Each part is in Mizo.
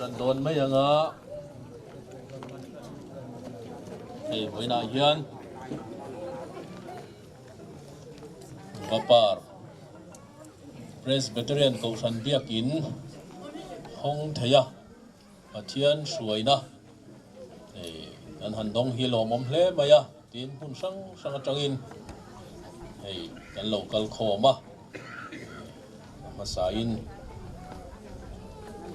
Tan dawn mai anga hei vawiinah hian Vapar Presbyterian Kohhran Biakin hawng thei a. Pathian hruaina kan han dawng hi lawmawm hle mai a, tin hmun hrang hrang atangin hei kan lo kal khawm a, a hmasain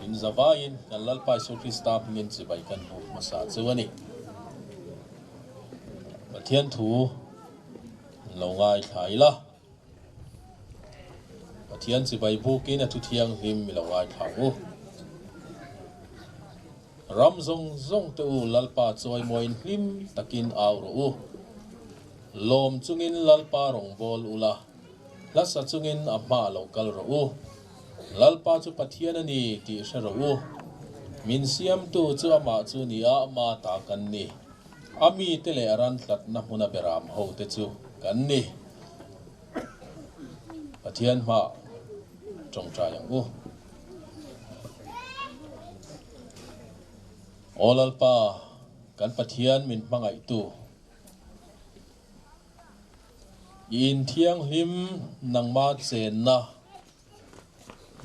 in zavaiin kan Lalpa Isu Krista hmingin chibai kan hmuh hmasa chu a ni. Pathian thu lo ngaithla ila. Pathian chibai bukin a thu thianghlim i lo ngaithla ang u. Ram zawng zawng te u Lalpa chawimawiin hlim takin au rawh u. Lawm chungin Lalpa rawngbâwl ula, hlasa chungin a hmaah lo kal rawh u. Lalpa chu Pathian a ni tih hre rawh u. Min siamtu chu amah chu ni a, ama ta kan ni. A mite leh a ran tlatna hmuna beram hote chu kan ni. Pathian hma tawngtai ang u. Aw Lalpa, kan Pathian min hmangaihtu, i inthianghlim nangma chenna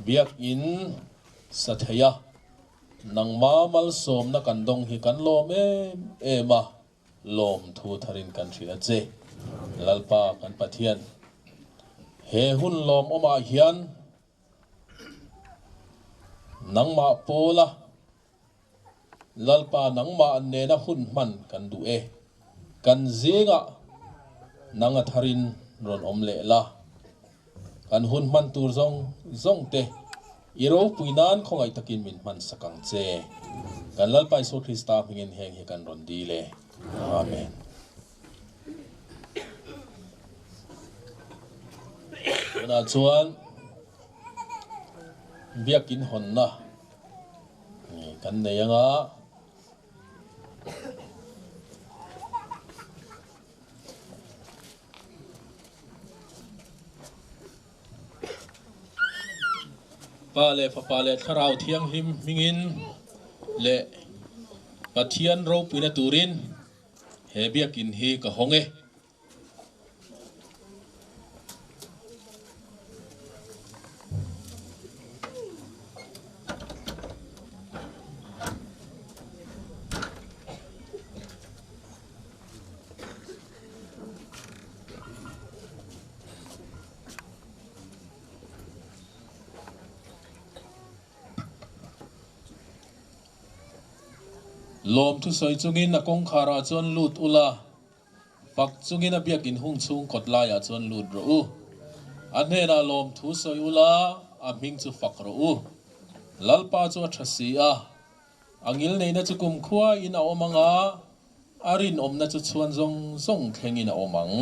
biakinn sa thei a, nangma malsawmna kan dawng hi kan lawm em em a. Lawmthu tharin kan hrilh a che. Lalpa kan Pathian, he hun lawmawmah hian nangmah pawla Lalpa nangmah nena hun hman kan duh e. Kan zingah nang a tharin rawn awm leh la. Kan hun hman tur zawng zawng te i ropui nan khawngaih takin min hman sak ang che. Kan Lalpa Isua Krista hmingin heng hi kan rawn dil e. Amen. Tunah chuan Biakin hawnna kan nei anga. Pa leh Fapa leh Thlarau Thianghlim hmingin leh Pathian ropuina turin he biakin hi ka hawng e. Lawm thusawi chungin a kawngkharah chuan lut ula, fak chungin a biakin hung chhung kawt laiah chuan lut rawh u. A hnenah lawm thusawi ula, a hming chu fak rawh u. Lalpa chu a tha si a, A ngilneihna chu kumkhuain a awm ang a, a rinawmna chu chhuan zawng zawng thlengin a awm ang.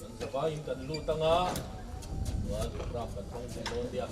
Kan zavaiin kan lut ang a, chuan ram kan hmang thei dawn nia.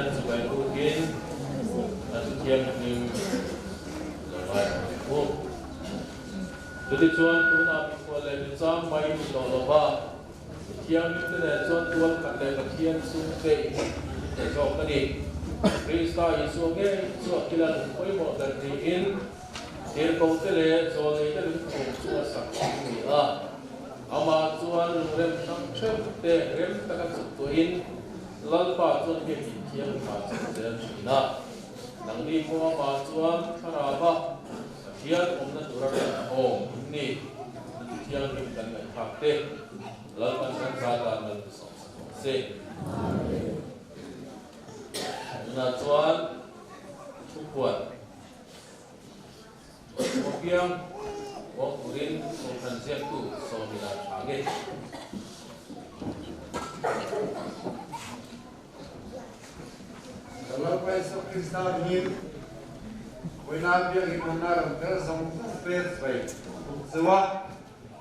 Pathian chibai bukin a chu thianghlim lo ngai ang u. Chutichuan tunah mikhual leh michang mai ni tawh lova, mi thianghlimte nen chuan tual khat leh Pathian chhungte in in zawk a ni. Krista Isua ngei chu a kila lung pawimawh ber niin tirhkohte leh zawlneite lungphum chu a sak an ni a. Amah chuan lungrem hrang theuhte rem taka chuktuahin Lalpa chuan biakin thianghlimah a chak zel thin a. Nangni pawh amah chuan thlarava Pathian awmna tura rem awm in ni. A ti thianghlim kan ngaihthlak te Lalpan kan za tan Lalpisawm sak rawh se. Tunah chuan thuphuan. Apiang awm turin Kohhran ziaktu Sawmina tha nge? Ka Lalpa Isua Krista hmingin vawiina biakin hmanna ram tel zawng zawng te chhai tuk cheu a,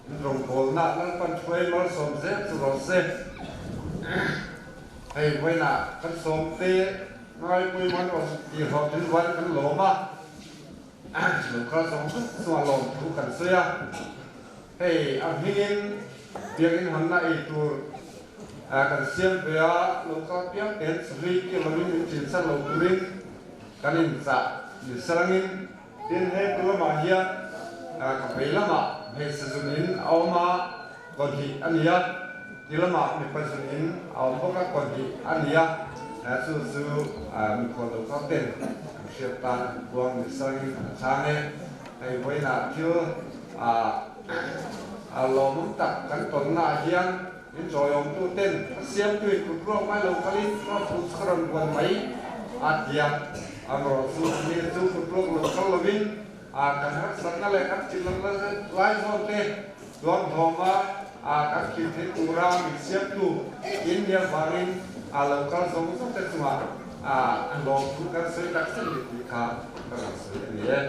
in rawngbawlna Lalpan thuai malsawm zel chu rawh se. Hei vawiinah kan sawmte ngaipui man awm tihhlawhtlin rual kan lawm a. Local zawng zawng chungah lawmthu kan sawi a, hei a hmingin biakinn hawnna ei tur kan siam ve a, local piang ten chawhlui piang lovin min chinchar lo turin kan inchah ni sarangin tin he tu lamah hian ka vei lamah hmeichhe zunin a awm a, kawhnih a ni a, ti lamah mipa zunin a awm bawk a, kawhnih a ni a, chu chu mikhual local ten an hriat tan an puang ni sarangin an chhang e. Hei vawiinah thil a lawmawm tak kan tawnnaah hian min chawiawmtu ten a siamtuin kut ruak mai lo kalin ka thu chu ka rawn buan mai a ti a, amaherawhchu ni chu kut ruak lo kal lovin a kan harsatna leh kan thilawmna lai zawn te tuam hlawma a kan thil theih tura min siamtu India vangin a lo kal zawng zawng te chungah a lawm thu kan sawi tak zet ni tih kha ka rawn sawi a ni e.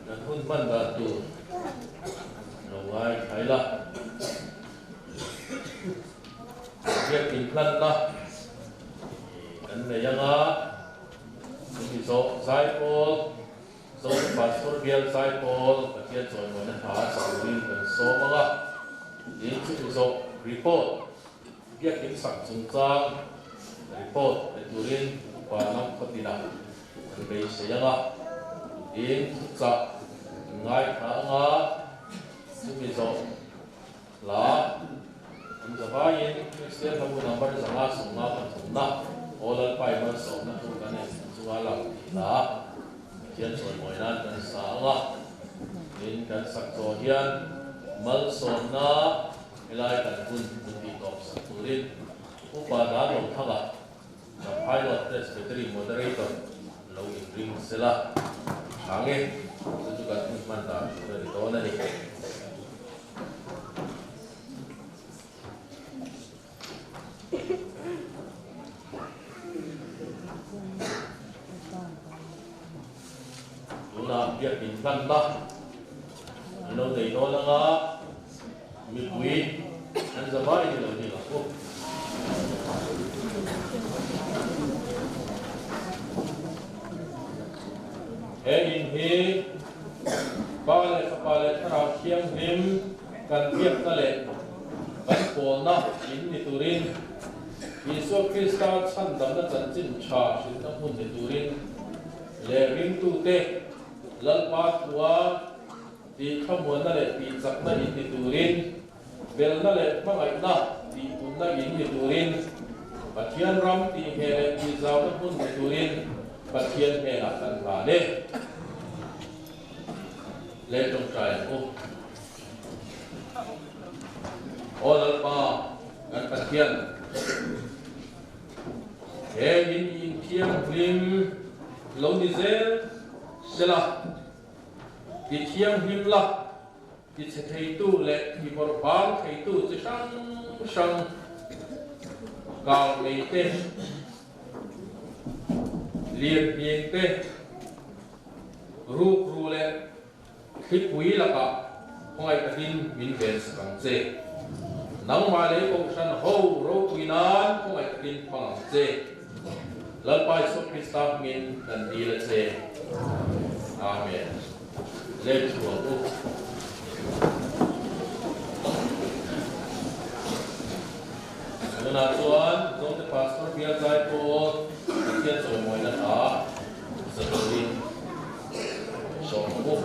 Kan hun hman dan tur lo ngai thlai la. Biak inhlanna kan nei anga chumi zawh Zaipawl, Zote Pastor Bial Zaipawl Pathian chawimawina hla sawiin kan sawm anga tin chumi zawh report Biak insak chungchang report pe turin upa lam khawtinah kan beisei anga tin thuchah kan ngaithla anga chumi zawh Hla, An zavaiin Kristian hlabu number 550 pathumna Aw Lalpa i malsawmna thu kan en chunga lang tih hla Pathian chawimawi nan kan sa ang a, tin kan sak zawh hian malsawmna helai kan hun min tih tawp sak turin Upa Darlothanga The Pilot Presbytery Moderator lo inring sela tha nge chu chu kan hun hman dan tur a ni dawn a ni. Tunah biakin hlanna an lo nei dawn anga mipui an zavai ni lo ding ang u. He in hi Pa leh Fapa leh Thlarau Thianghlim kan biakna leh kan pawlna in ni turin, Isua Krista chhandamna chanchin tha hrilhna hmun ni turin leh ringtute Lalpa thua tih thlamuanna leh tihchakna in ni turin, belna leh hmangaihna tihpunna in ni turin, Pathian ram tihngeh leh tihzauna hmun ni turin Pathian hnenah kan hlan e. Le tawngtai ang u. Aw Lalpa, kan Pathian, he in inthianghlim lo ni zel sela, ti thianghlim la, ti chhe theitu leh ti bawrh bang theitu chi hrang hrang kang nei te, lirnghing te, rukru leh thlipui lakah khawngaih takin min ven sak ang che. Nangmah lei Kohhran ho ropui nan khawngaih takin hmang ang che. Lalpa Isua Krista hmingin kan dil a che. Amen. Lem chhuak u. Tunah chuan Zote Pastor Bial Zai pawh Pathian chawimawina hla za turin sawm ang u.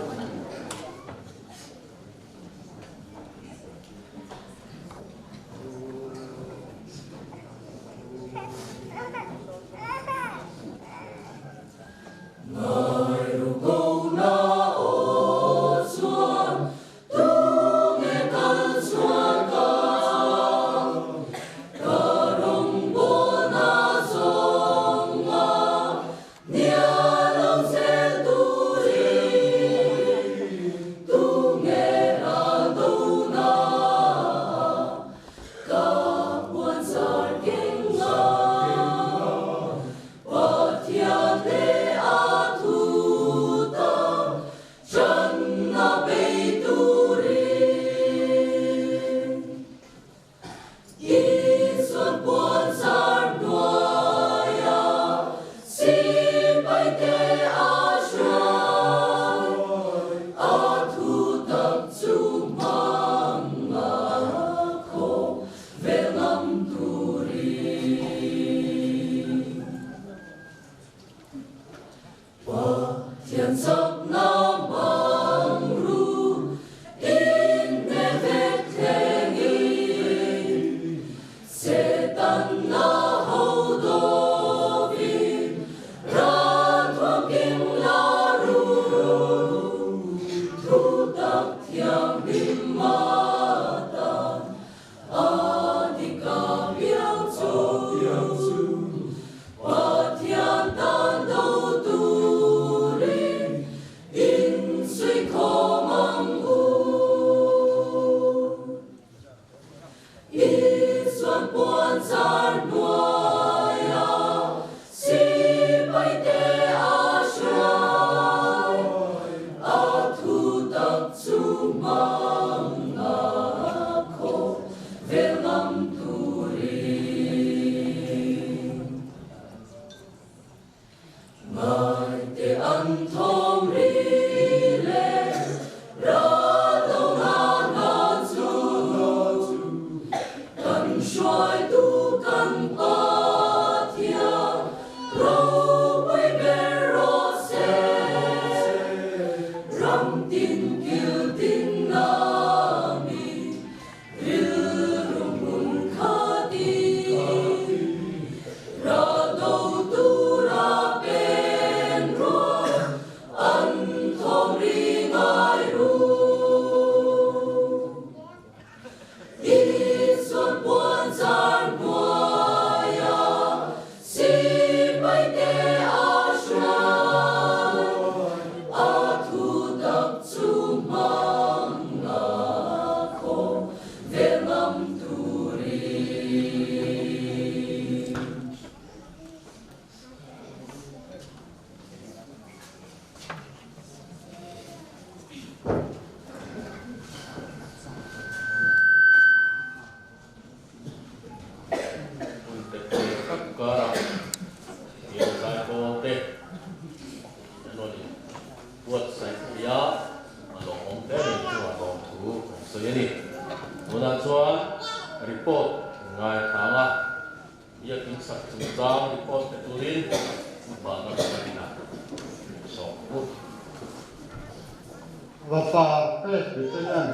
Vapa Presbyterian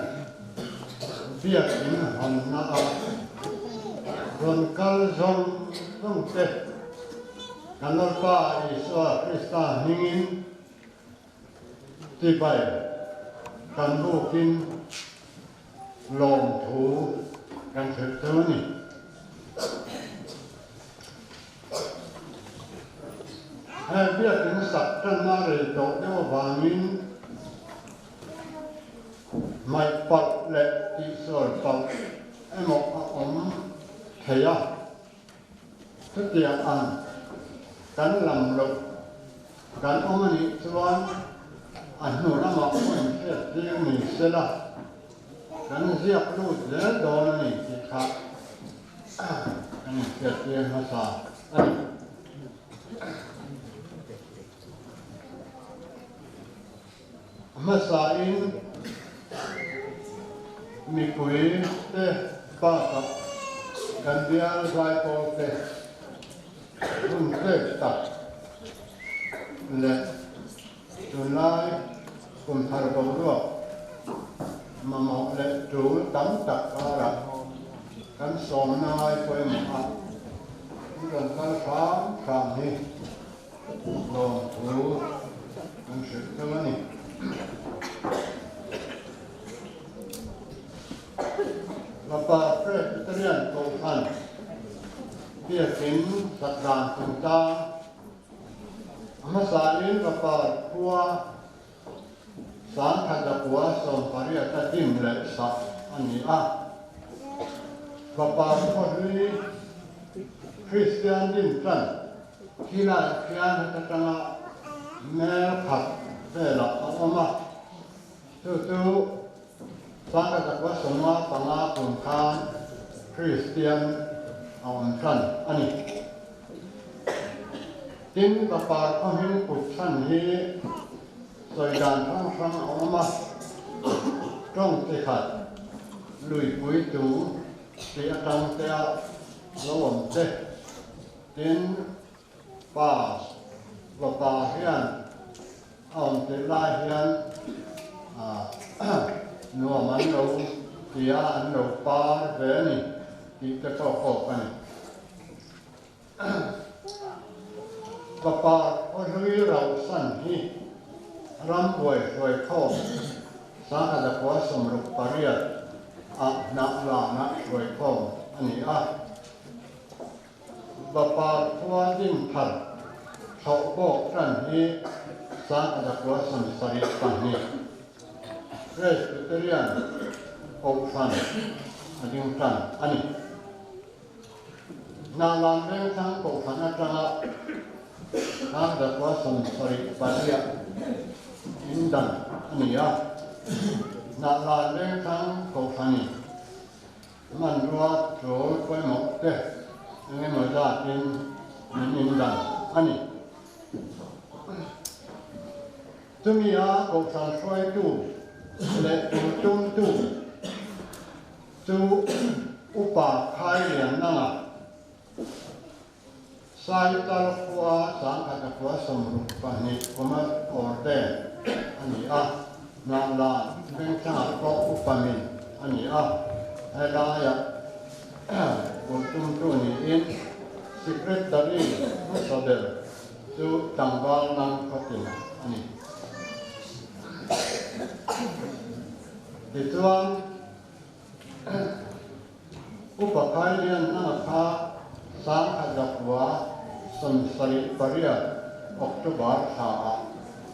Biakinn hawnna ah rawn kal zawng zawng te kan Lalpa Isua Krista hmingin chibai kan bukin lawmthu kan hrilh cheu a ni. He biakinn sak tanna rei tawh deuh avangin hmaih palh leh tihsual palh emaw a awm thei a, chutiang ang kan lam loh kan awm a nih chuan a hnu lamah pawh inhriattir ni sela. Kan ziak lut zel dawn a ni tih kha kan inhriattir hmasa a ni. A hmasain mipui te bakah kan bial zaipawl te hun pek tak leh Tunlai kum thar boruak mamawh leh tul tam tak karah kan sawmna ngai pawimawh a, in rawn kal hram hram hi lawmthu kan hrilh theuh a ni. Lapa Presbyterian Kohhran biakin sak dan chungchang A hmasain Vapa khua Sangkhat zakua 18 a din leh sak a ni a. Vapa khaw hlui Kristian din tan khilai khian heta tanga mel khat velah a awm a. Chu chu Sangkhat zakua 55 kum khan Kristian a awm tan a ni. Tin, ka par khaw hming kut chhan hi sawi dan hrang hrang a awm a, tawng chi khat, luipui chung tih atang te a lo awm che. Tin, pa, vapa hian a awm tirh lai hian nuam an lo ti a, an lo par ve a ni tih te pawh kawk a ni. Fapa Khaw-hlui Rauhsan hi rambuai hruai khawm 1968 ah hnah lana hruai khawm a ni a. Fapa khua Dinthar thlauh bawk tan hi 1972 Presbyterian Kohhran a ding tan a ni. Hnalan Vengthlang Kohhran atanga 1978 indan a ni a. Hnalan Vengthlang Kohhranin hmanrua tul pawimawh te eng emaw zatin min indan a ni. Chumi a Kohhran hruaitu leh tul tumtu Chu upa khai lian nanga Saital khua 1962 kuma awrte a ni a, Hnahlan vengthlangah pawh upa min a ni a, helaiah kulhtumtu niin Secretary hmasa ber chu tlangval nang khawtin a ni. Tichuan, Upa Khailian hmanga kha 1978 October thla ah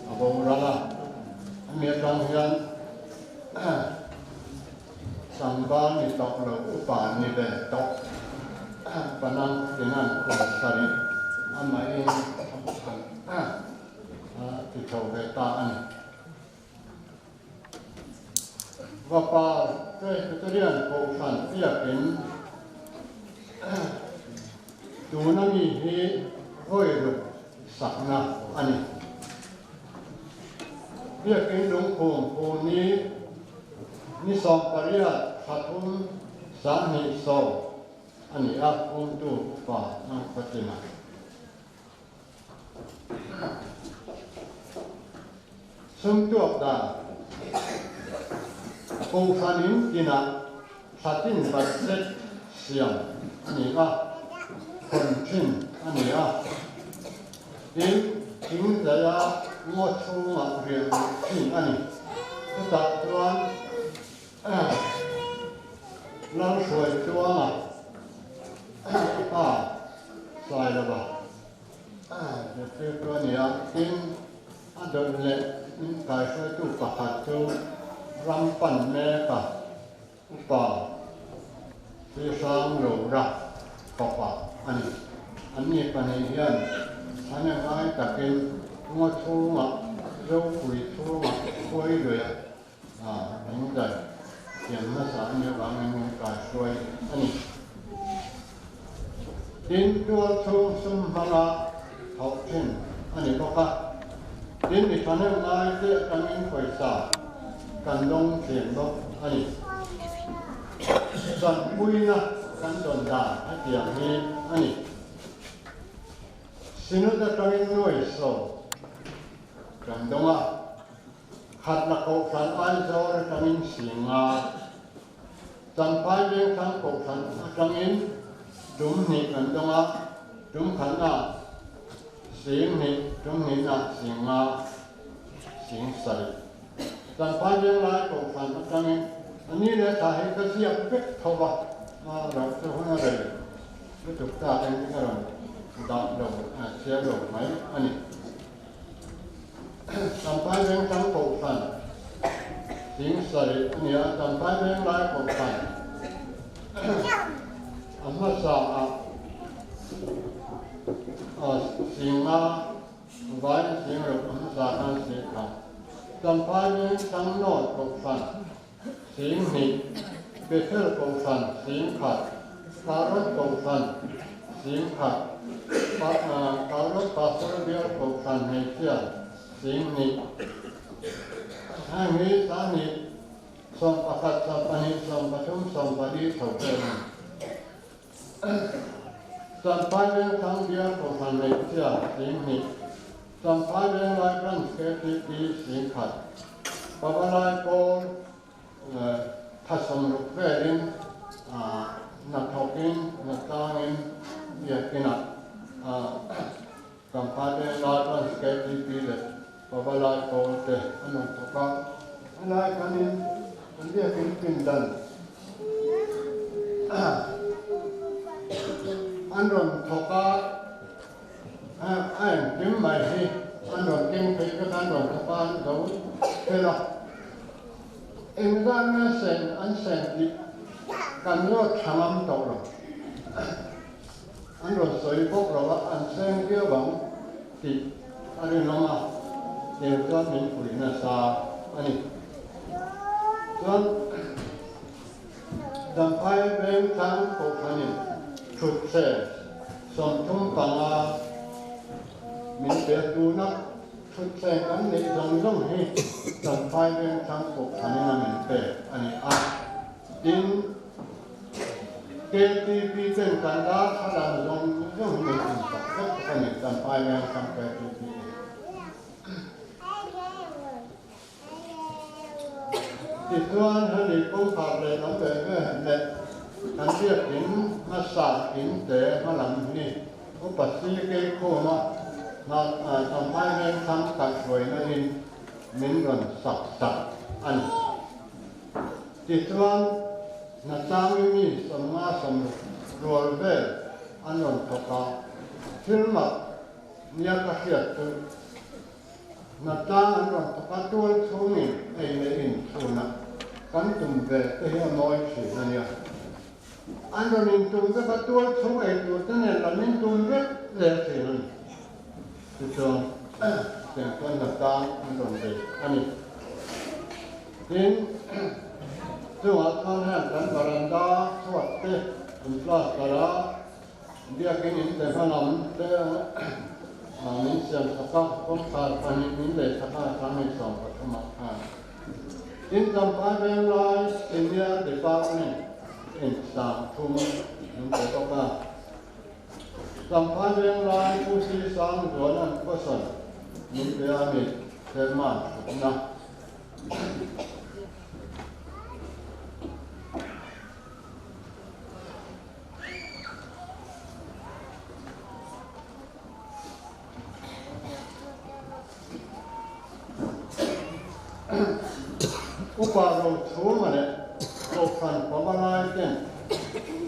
a boral a, hemi atang hian tlangval ni tawh lo upa ni ve tawh Panang Tinan kum sarih amahin a ti tho ve ta a ni. Vapa Presbyterian Kohhran biakin tuna mi hi vawi ruk sakna a ni. Biakin lungkhum pu ni ni 18 thla thum 2010 a ni a, phumtu upa Nangkhatina. Sum tuak dan Kohhran in tinah thla tin budget siam a ni a, hawn thin a ni a. Tin, thing daia ngaw chhungah riah luh thin a ni. Chutah chuan Lalhruai Tluanga pa Sailova zirtirtu a ni a, tin a dawlh leh min kaihruaitu pakhat chu ram pan mek a, upa Srihrang Lora fapa a ni. Anni pahnih hian thane ngai takin ngaw chhungah, Zopui chhungah, Khuailuiah a min daih. Thiam hmasa a nih avangin min kaihruai a ni. Tin, tual chhung sum hmanga thawh thin a ni bawk a. Tin, mi thahnem ngai te atangin pawisa kan dawng thin bawk a ni. Chanpuina kan dawn dan hetiang hi a ni. Synod atangin nuai sawm kan dawng a. Khat la Kohhran Aizawl atangin Singa, Champhai Vengthlang Kohhran atangin tum hnih kan dawng a, tum khatna sing hnih, tum hnihna Singa, sing sarih. Champhai Venglai Kohhran atangin a ni leh thla hi ka ziak vek tho va, a rauh chu hun a rei lutuk takin ka rawn dah lo, chhiar lo mai a ni. Champhai Vengthlang Kohhran thing sarih a ni a, Champhai Venglai Kohhran a hmasa ah Singa Vai Singruk a hmasa khan si kha. Champhai Vengthlang North Kohhran Sing hnih, Bethel Kohhran sing khat, Karot Kohhran sing khat, Karot Pastor Bial Kohhran hmeichhia sing hnih. Heng hi 20, 11, 20, 13, 14 chho vel a ni. Champhai Vengthlang Bial Kohhran hmeichhia sing hnih, Champhai Venglai Branch KTP sing khat, Pavalai pawl thasawm ruk velin hnathawkin hnatlangin biakinah Champhai Venglai Branch KTP leh Pavalai pawl te an rawn thawk a. Helai khanin kan biakin pindan an rawn thawk a. A engkim mai hi an rawn keng phei vek a, an rawn thawk a, an zo fel a. Engzat nge sen an sen tih kan zawt tha ngam tawh lo. An rawn sawi bawk lo a, an seng viau ang tih a rinawm a, tiang chuan min pui nasa a ni. Chuan Champhai Vengthlang Kohhranin thutse 35 min pe tuna thutse kan neih zawng zawng hi Champhai Vengthlang Kohhranin a min pek a ni a. Tin, KTP ten kan darthlalang zawng zawng hi min insak vek bawk a ni, Champhai Vengthlang KTP in. Tichuan hemi kawngkhar leh lam ve ve leh kan biakin hmasa in te hmalam hi Upa CK Khuma Champhai Vengthlang kaihhruaina in min rawn sak sak a ni. Tichuan Hnatlangi mi 50 rual vel an rawn thawk a, thil mak nia ka hriat chu Hnatlang an rawn thawk a, tual chhungin ei leh in chhunah kan tum ve te hi a mawi thin a nia. An rawn in tum vek a, tual chhung ei tur te nen lam in tum vek zel thin a ni. Tichuan, tiang chuan hnatlang an rawn bei a ni. Tin, chungah chuan heng kan varanda chhuat te an plaster a, Biakin in te hmalam te min siam sak a, kawngkhar pahnih min lei sak a, 2013 ah khan. Tin, Champhai Venglai Senior Department in 30,000 min pe bawk a. Champhai Venglai Pu Si Sangzuala'n Kawsawn min pe a ni, Chairman thutna. Upa Rochhunga leh Kohhran Pavalai ten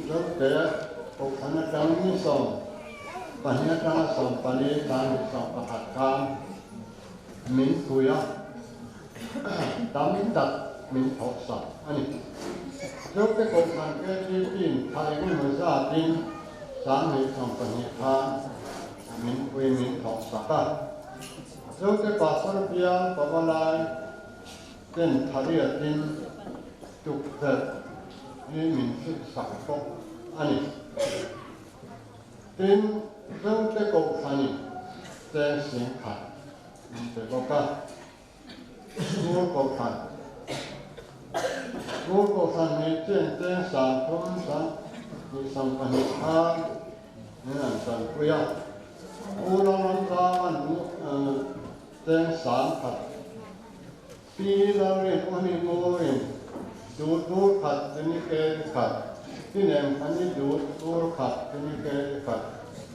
Zote Kohhran atang ni 12 atanga 14 tan 11 khan min pui a. Tam tak min thawhsak a ni. Zote Kohhran KTP-in thla engemaw zatin 2012 khan min pui min thawhsak a. Zote Pastor bial Pavalai ten thla riatin. Tukverh hi min hrilh sak bawk a ni. Tin, Zote Kohhranin cheng sing khat min pe bawk a. Ngur Kohhran Ngur Kohhran hi cheng cheng sang thum sang hnih 20 khan min an tanpui a. U Lalramzaua'n cheng sang khat Pi Lalrin Awni Ngurin duh tur khat chumi kel khat, Pi Nem Khani duh tur khat chumi kel khat,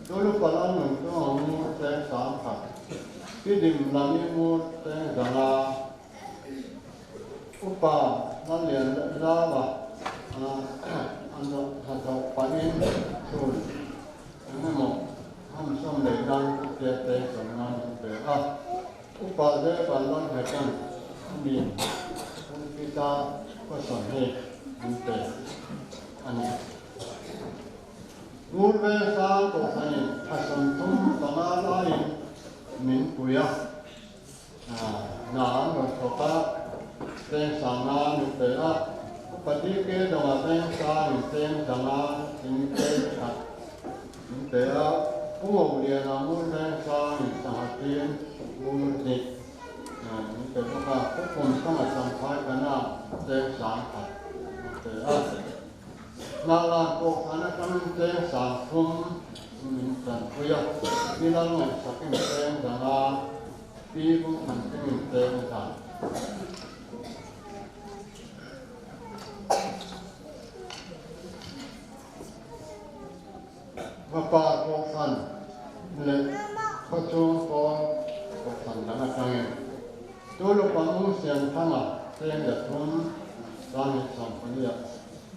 Tulu Pala Nun Chuang Ngur Cheng Sang khat, Pi Dim Lami Ngur Cheng Zanga, Upa Lalian Zava an hnathawh pahin chhun engemaw hamsawm leh nan tia cheng sawm nan an pe a. Upa Zerban Lalnghetan a mi pulpit-a question hi min pe a ni. Ngur Veng Sang Kohhranin thla 35 laiin min pui a, hna an rawn thawk a, cheng sanga min pe a, Upa DK Dawnga Veng Sangin cheng zanga in pe khat min pe a, Pu Ngoliana Ngur Veng Sangin sangha tin bur hnih min pe bawk a, Pu Kum Sanga Champhai Kana cheng sang khat min pe a, Hnahlan pawh khan atangin cheng sang thum min tanpui a, Pi Lalngaihsakin cheng zanga, Pi Vungthanchingin cheng za. Vapa Kohhran leh khawchhung pawl Kohhran dang atangin Tulupa Mung Siam Thanga cheng za thum 2014 ah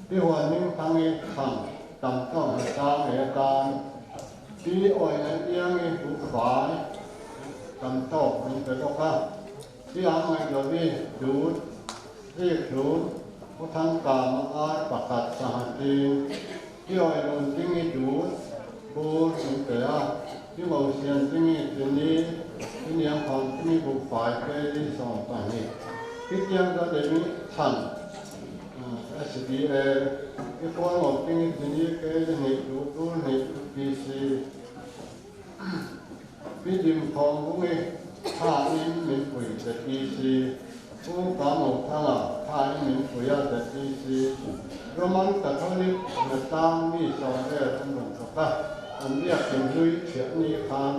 Pi Huan Hming Thangi Thang tam tawk hna sang ei atan Pi Awi Ngaih Iangi Buhfai tam tawk min pe bawk a. Pi Ang Ngaih Lovi Dut Rik Hlum Pu Thangkama Ar pakhat sangha ching Pi Awi Lun Tingi Dut Bur min pe a, Pi Ngo Sian Tingi Chini, Pi Niang Phang Tingi Buhfai KG 12, Pi Tiang Za Devi Chhan SDA, Pi Khual Ngo Tingi Chini KG hnih Duh Tur hnih PC. Pi Dim Thawng Bungi thain min pui ZPC, Pu Kamo Thanga thain min pui a ZPC, Roman Catholic hnatlang mi sawm vel an rawn thawk a, an biakin hlui chhiah ni khan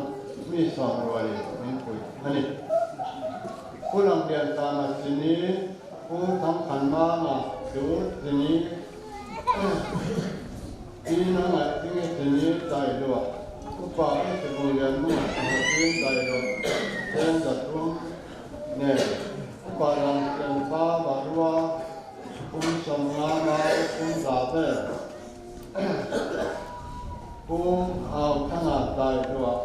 mi sawm rualin min pui a ni. Pu Lamliantana Chini, Pu Thangkhanmama Dur Chini, Tin a ngaih tinge tini dai luah upa i tibung lian hmunah sangha tin dai loh chen za thum nen upa lang chen pa barua kum 50 mai kum za vel Pu Au Thanga dai luah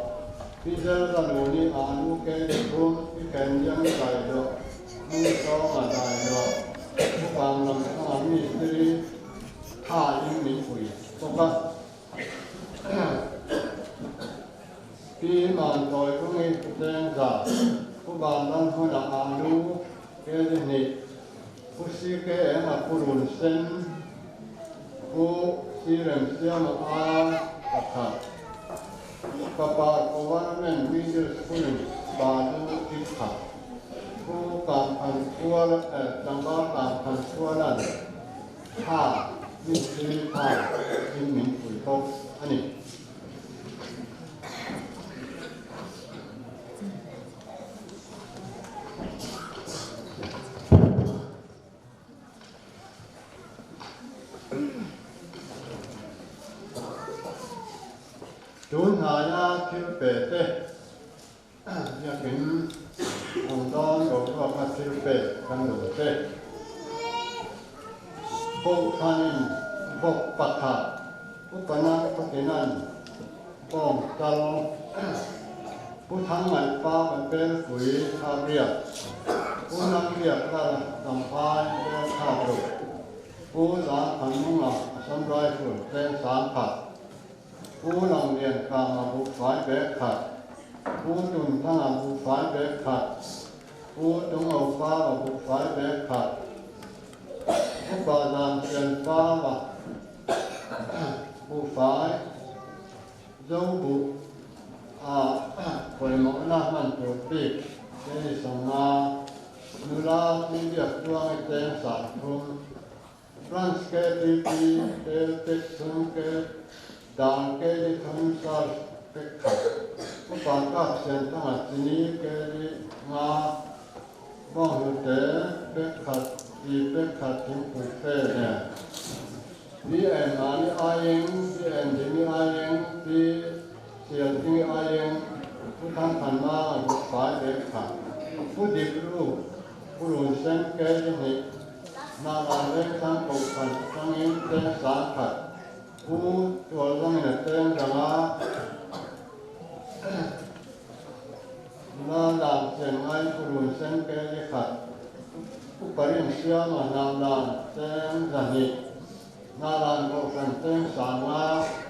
Pi Zel za lu ni a lu ke ni thum Pi Ken Liang dai luah Hmung Chawnga dai luah Pu Kang Lam Thanga mistiri Tha in min pui bawk a. Pi Man Tawi Kungi Cheng Za, Pu Van Ram hmunah Alu, Keli Hnih, Pu CK Enga Pu Run Sen, Pu Sirem Siama A pakhat, Fapa Government Middle School in Balu Kip khat, Pu Kang Than Khual Tlangval Kang Than Khualan, Tha mistiri tha in min pui bawk a ni. Tun hnaia thil pe te Biakin awm dawn boruaka thil pek kan lo te. Kohhranin vawk pakhat upana khawtinan bawng kal Pu Thangngaihpa kan pelpui kha riak Pu Namriak lal Champhai bel thlak lo Pu Zangthanmunga Assam Rifle cheng 10,000 Pu Langliankama buhfai bag khat, Pu Tunthanga buhfai bag khat, Pu Tungaupa buhfai bag khat. Upa Dan Pianfama Buhfai Zobuh ah pawimawhna hman tur bik Kei Sawmnga nula Pi Biaktuangi cheng 30, Branch KTP tel pek thum ke dan keli thum sar pek khat, Upa Kap Sianthanga chini keli nga bawnghnute pek khat ti pek khat thingpui fe nen. Pi Engmani aieng, Pi Engdimi aieng, Pi Sialtingi aieng, Pu Thangthanma Rukfai pek khat, Pu Dik Ru, Pu Runsen keli hnih, Hnahlan Vengthlang Kohhran atangin cheng 10,000, Pu Tualzangin a cheng dang a, Nula Lan Chen Ngai Pu Runsen keli khat, Upa Rinsiama Hnahlan cheng 200, Hnahlan Kohhran cheng 500,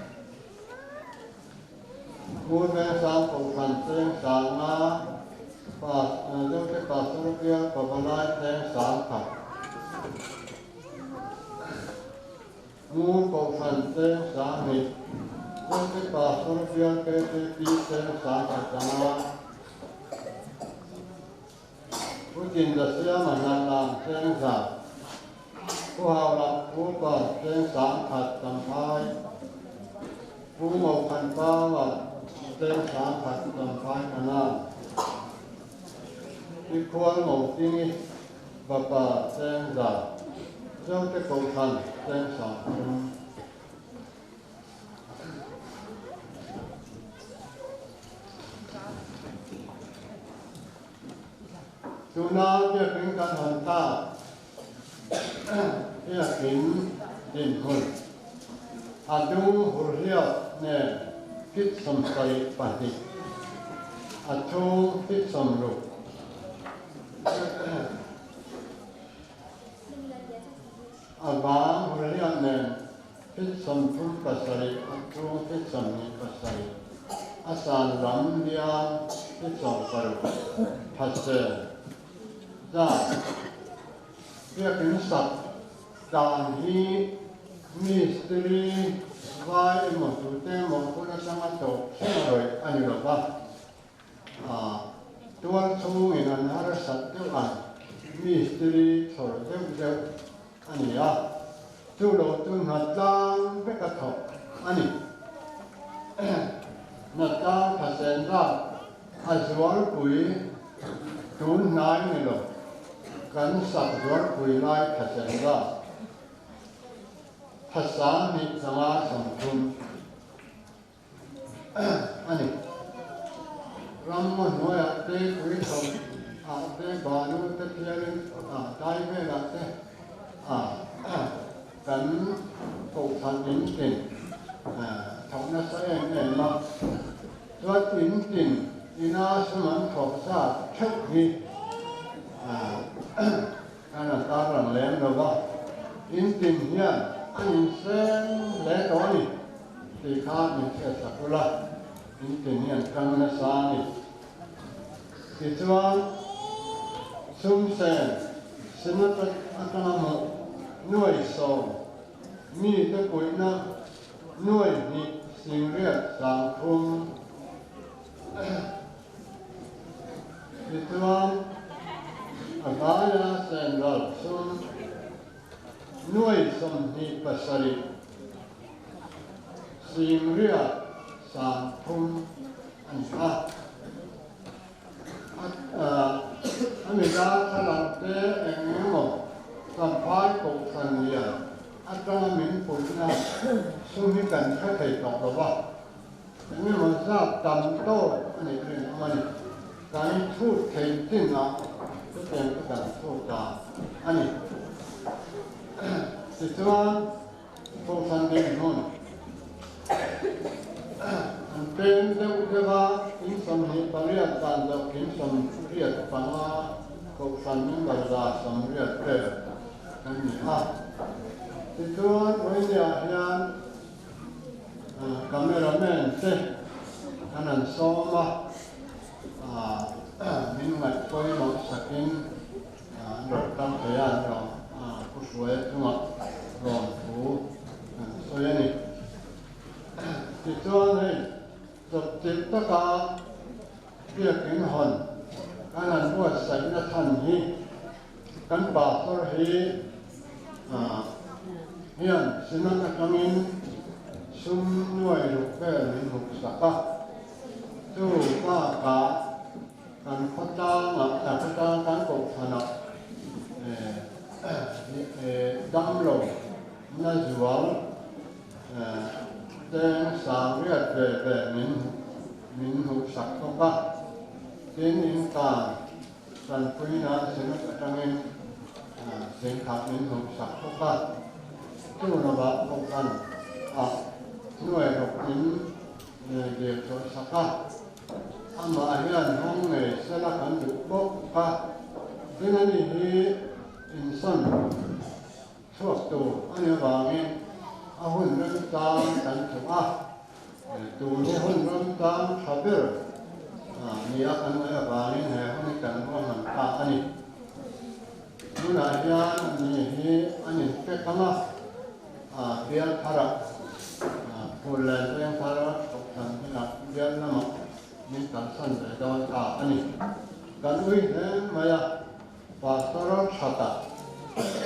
Ngur Vengsang Kohhran cheng 500, Zote Pastor Bial Pavalai cheng 10,000, Ngur Kohhran cheng 200, Zote Pastor Bial KTP cheng 500. Pu Chinzasiama Hnahlan cheng 100, Pu Haulah Pu Pa cheng 10,000 Champhai, Pu Ngokhanpama cheng 10,000 Champhai Kanan, Pi Khual Ngotingi Vapa cheng 100, Zote Kohhran cheng 30. Tuna biakin kan hawn tak biakin dinhmun a dung hurhliap nen fit 72, a chhung fit 60. A vang hurhliap nen fit 37, a chhung fit 27, a san lam liam fit 16 phase zat. Biakin sak dan hi mistiri vai emaw tute emaw hun atanga tawp thleng rawih a ni lova, tual chhungin an harsat deuh ang mistiri chhawr deuh deuh a ni a, chu lo chu hnatlang vek a thawk a ni. Hnatlang thasen zat a zualpui tun hnai ni lo, kan sak zualpui lai thasen zat thasang hnih zanga 30 a ni. Ramma hnuaiah te pui thawk ah te balu te thiarin dai velah te kan kohhran in tin thawk nasa em em a, chuan in tin ina sum an thawk zat theuh hi kan an tarlang lem lova, in tin hian an inseng hle tawh a ni tih kha min hriat sak ula, in tin hian tang nasa a ni. Tichuan sum sen synod atanga hmuh nuai 10 mi te puihna nuai hnih singriat 30. Tichuan a vaia sen ral sum nuai 27 singriat 30 a ni a. Ami la thlalang te eng emaw Champhai Kohhran lian atanga min puihna sum hi kan hre thei tawh lo va, eng emaw zat tam tawk a nih rin awm a ni. Kan chhut thei chinah chutiang chu kan chhut ta a ni. Tichuan Kohhran dinhmun an peng deuh deuh a, in 28 dan loh in 85 Kohhran member 180 vel kan ni a. Tichuan Vawinia hian cameraman te kan han sawm a, min ngaih pawimawh sakin an rawn kal thei a, an rawn Pu Hruaia chungah lawmthu kan sawi a ni. Tichuan hei chawpchilh taka biakin hawn kan han buatsaihna chhan hi kan pastor hi hian Synod atangin sum nuai ruk vel min huksak a, chu bakah kan khawtlangah khawtlang kan kohhranah damlo na zual cheng sang riat ve ve min min hmuhsak bawk a, tin in tan tanpuina Synod atangin sengkhat min hmuhsak bawk a, chu lovah kohhran ah hnuai rawk min dil chawlhsak a. Amah hian hawng ngei sela kan duh bawk a, tin ani hi insawn chhuak tur a ni avangin a hun remchang kan chuh a, tun hi hun remchang tha ber nia kan ngaih avangin he hun hi kan ruahman ta a ni. Tunah hian ani hi an inpek ang a, bial tharah phul leh veng thar kohhran hnenah bial lamah min kalsan ve dawn ta a ni. Kan ui hle mai a, Pastor tha tak,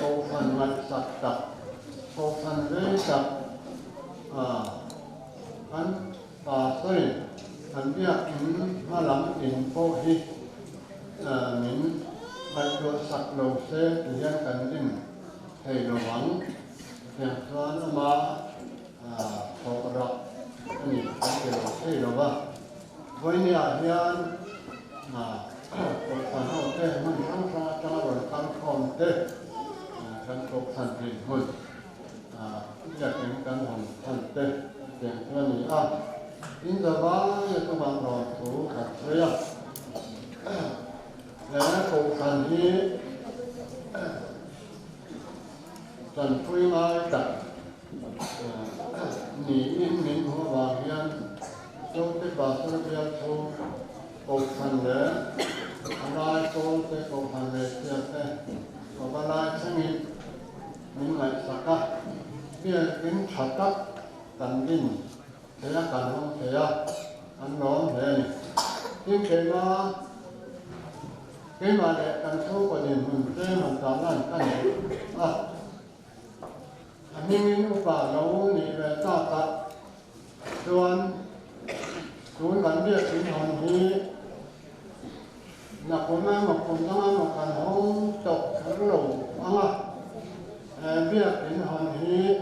kohhran ngaihsak tak, kohhran vei tak kan Pastor-in kan biakin hma lam in pawh hi min ngaihtuah sak lo se ti hian kan dim thei lo ang. Chutiang chuan ama thawh rak a ni kan ti lo thei lo va. Vawinia hian Kohhran ho te hmun hrang hrang atanga rawn kal khawm te kan Kohhran dinhmun biakin kan hawn chhan te chutiang chu a ni a. Tin zavai chungah rawn thu kan sawi a. He Kohhran hi Tanpui ngai tak niin min hmuh avang hian Zote Pastor bial chhung Kohhran leh a lai pawlte Kohhran leh chhiate Baba lai thlengin min ngaihsak a, biakin tha tak kan din thei a, kan hawng thei a, an lawm hle a ni. Tin keimah keimah leh kan chhungkaw dinhmun tlem han tah lan ka nei a, a hmingin upa lo nih ve takah chuan tun kan biakin hawn hi nakum emaw kum dang emaw kan hawng tawh kher lo ang a, he biakin hawn hi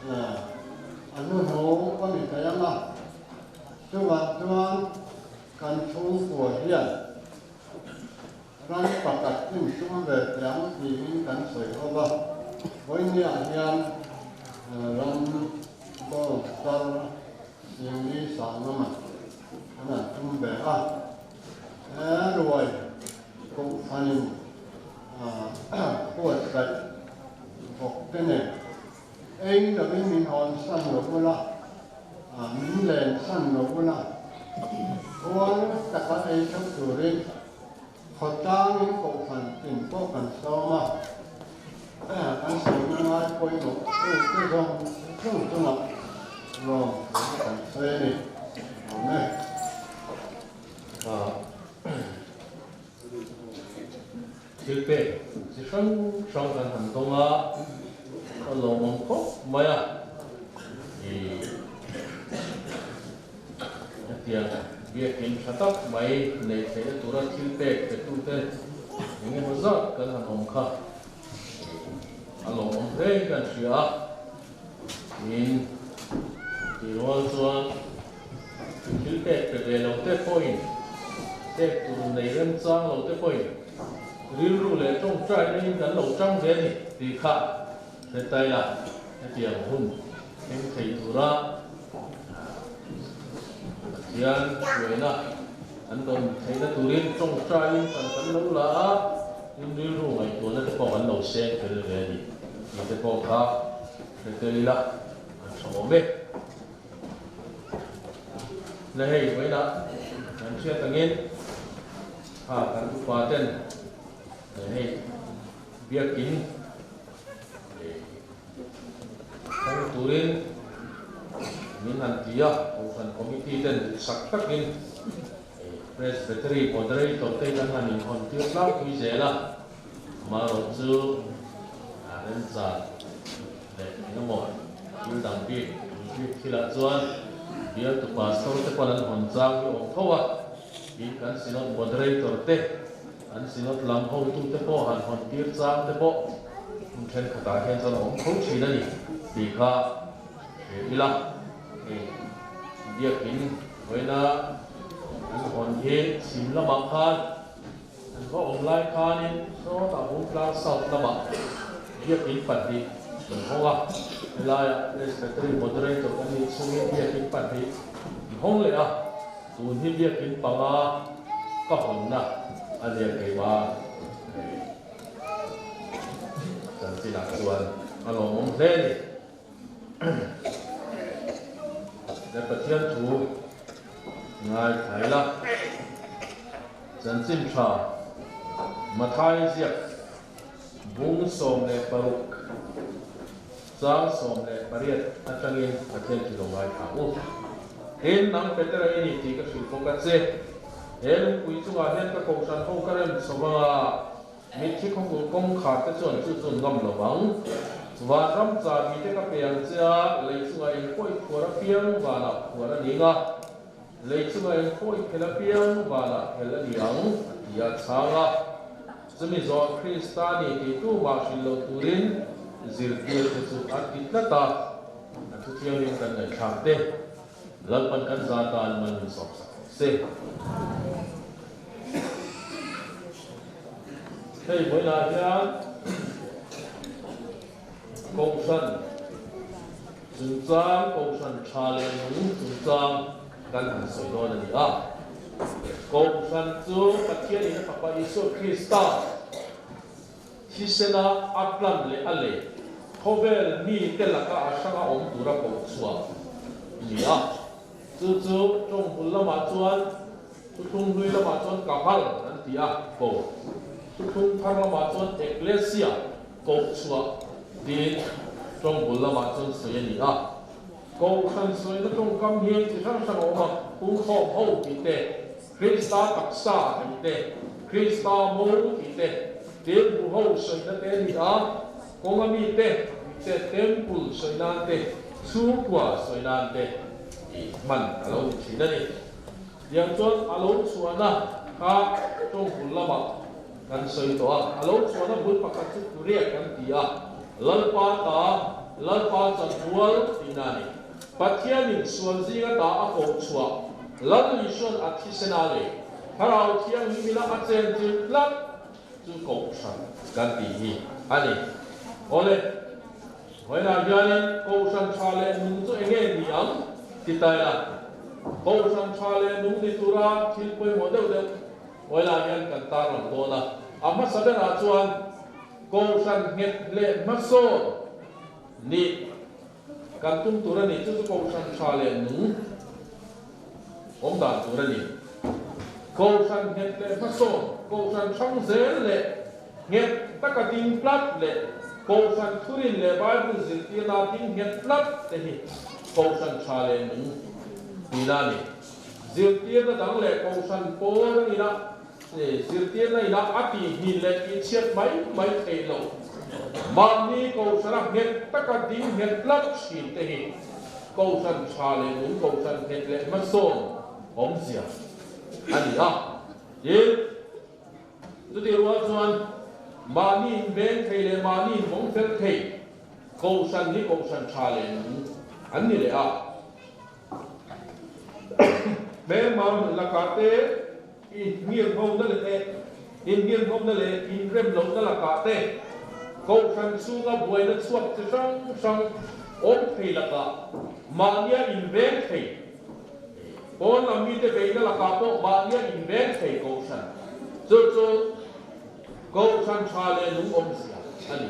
a hnuhnung ka ni thei ang a, chuvang chuan kan chhungkua hian ram pakhat insum ve teh ang tiin kan sawi ho va, vawinia hian ram bawng tar Singli Sangama an han tum ve a, he ruai kohhranin buatsaih bawk te nen ei lovin min hawn san lo ula, min len san lo ula, khual taka ei theuh turin khawtlangin kohhran tin pawh kan sawm a, kan sawmna ngai pawimawh tute zawng zawng chungah lawm thu kan sawi a ni. Amen. Thil pek chi hrang hrang kan han dawng a, a lawmawm khawp mai a. Ih hetiang biakin tha tak mai neih theihna tura thil pek pe tute eng emaw zat kan han awm kha a lawmawm hle in kan hria a. Tin, tih rual chuan thil pek pe ve lo te pawhin, pek tur nei remchang lo te pawhin rilru leh tawngtaina in kan lo tang ve a ni tih kha hre ta ila, hetiang hun thleng thei tura Pathian hruaina kan dawn theihna turin tawngtaiin kan kan lo la a, tin rilru ngaihtuahna te pawh kan lo seng tel ve a ni tih te pawh kha hre tel ila an tha awm e. Le hei vawiinah kan hriat angin kha kan upa ten hei biakin. turin min han ti a, Kohhran Committee ten duhsak takin Presbytery Moderator te kan han inhawn tir tlangpui zel a, amaherawhchu remchan leh engemaw thil dang bik bik thilah chuan bialtu Pastor te pawn an hawn chang hi awm tho a, tin kan Synod Moderator te An Synod lam hotute pawh han hawn tir chang te pawh hmun thenkhatah hian chuan a awm tho thin a ni tih kha hre ila. Hei biakin vawiina an hawn hi chhim lamah khan an va awm lai khanin sawtah Bungtlang South lamah biakin pahnih an hawng a, helaiah Presbytery Moderator kan nih chungin biakin pahnih an hawng leh a. Tun hi biakin panga ka hawnna a nia keimah hei chanchinah chuan a lawmawm hle a ni. Le Pathian thu ngai thlai la, chanchin tha Mathai ziak bung 16 Chang 18 atangin Pathian chu lo ngaithla u. Tin, nang Petera i ni tih ka hrilh bawk a che. He lungpui chungah hian ka kohhran ho ka rem chho vang a, mitthi khawkulh kawngkhar te chuan chu chu an ngam lo vang. Vanram chahbi te ka pe ang che a, lei chungah engpawh i phuar apiang vanah phuar a ning a, lei chungah engpawh i phel apiang vanah phel a ni ang, a ti a chhang a. Chumi zawh Krista ni tih tumah hrilh loh turin zirtir te chu a ti tlat a, a thu thianghlim kan ngaihthlak te Lalpan kan za tan man min sawm sak rawh se. Hei vawiinah hian Kohhran chungchang, Kohhran tha leh nung chungchang kan han sawi dawn a ni a. Kohhran chu Pathianin a Fapa Isua Krista thisena a tlan leh a lei khawvel mite laka a hranga awm tura koh chhuah a ni a. Chu chu tawng bul lamah chuan thuthlung hlui lamah chuan kahal an ti a, ko. Thuthlung thar lamah chuan ekklesia, koh chhuah tiin tawng bul lamah chuan sawi a ni a. Kohhran sawina tawngkam hi chi hrang hrang a awm a, pungkhawm ho tih te, Krista taksa tih te, Krista mo tih te, temple ho sawina te a ni a, kawnga mi te tih te, temple sawi nan te, chhungkua sawi nan te tih hman a lo ni thin a ni. Tiang chuan a lo chhuahna kha tawng bul lamah kan sawi tawh a, a lo chhuahna bul pakhat chu Kuriak kan ti a, Lalpa ta, Lalpa chanpual tihna a ni. Pathianin sual zinga ta a koh chhuah Lal Isuan a thisena leh Thlarau Thianghlimina a chenchilh tlat chu Kohhran kan tih hi a ni. Awle, vawiinah hianin Kohhran tha leh nung chu eng nge ni ang ti ta ila, Kohhran tha leh nung ni tura thil pawimawh deuh deuh vawiinah hian kan tarlang dawn a. A hmasa berah chuan Kohhran nghet leh hmasawn nih kan tum tur a ni, chu chu Kohhran tha leh nung awm dan tur a ni. Kohhran nghet leh hmasawn, Kohhran hrang zel leh nghet taka ding tlat leh Kohhran thurin leh Bible zirtirna ding nghet tlat te hi Kohhran tha leh nung tihna a ni. Zirtirna dang leh Kohhran pawl a ina zirtirna ina a tihngin leh tihchhiat mai mai theih loh. Mahni Kohhrana nghet taka ding nghet tlat thin te hi Kohhran tha leh nung, Kohhran nghet leh hmasawn awmzia a ni a. Tin, chutih rual chuan mahni inveng thei leh mahni invawng fel thei Kohhran hi Kohhran tha leh nung an ni leh a. Hmelma lakah te inngirnghona leh inngirnghona leh inremlohna lakah te Kohhran chhunga buaina chhuak chi hrang hrang awm thei lakah mahnia inveng thei, pawn lam mite beihna lakah pawh mahnia inveng thei Kohhran chu chu Kohhran tha leh nung awmzia a ni.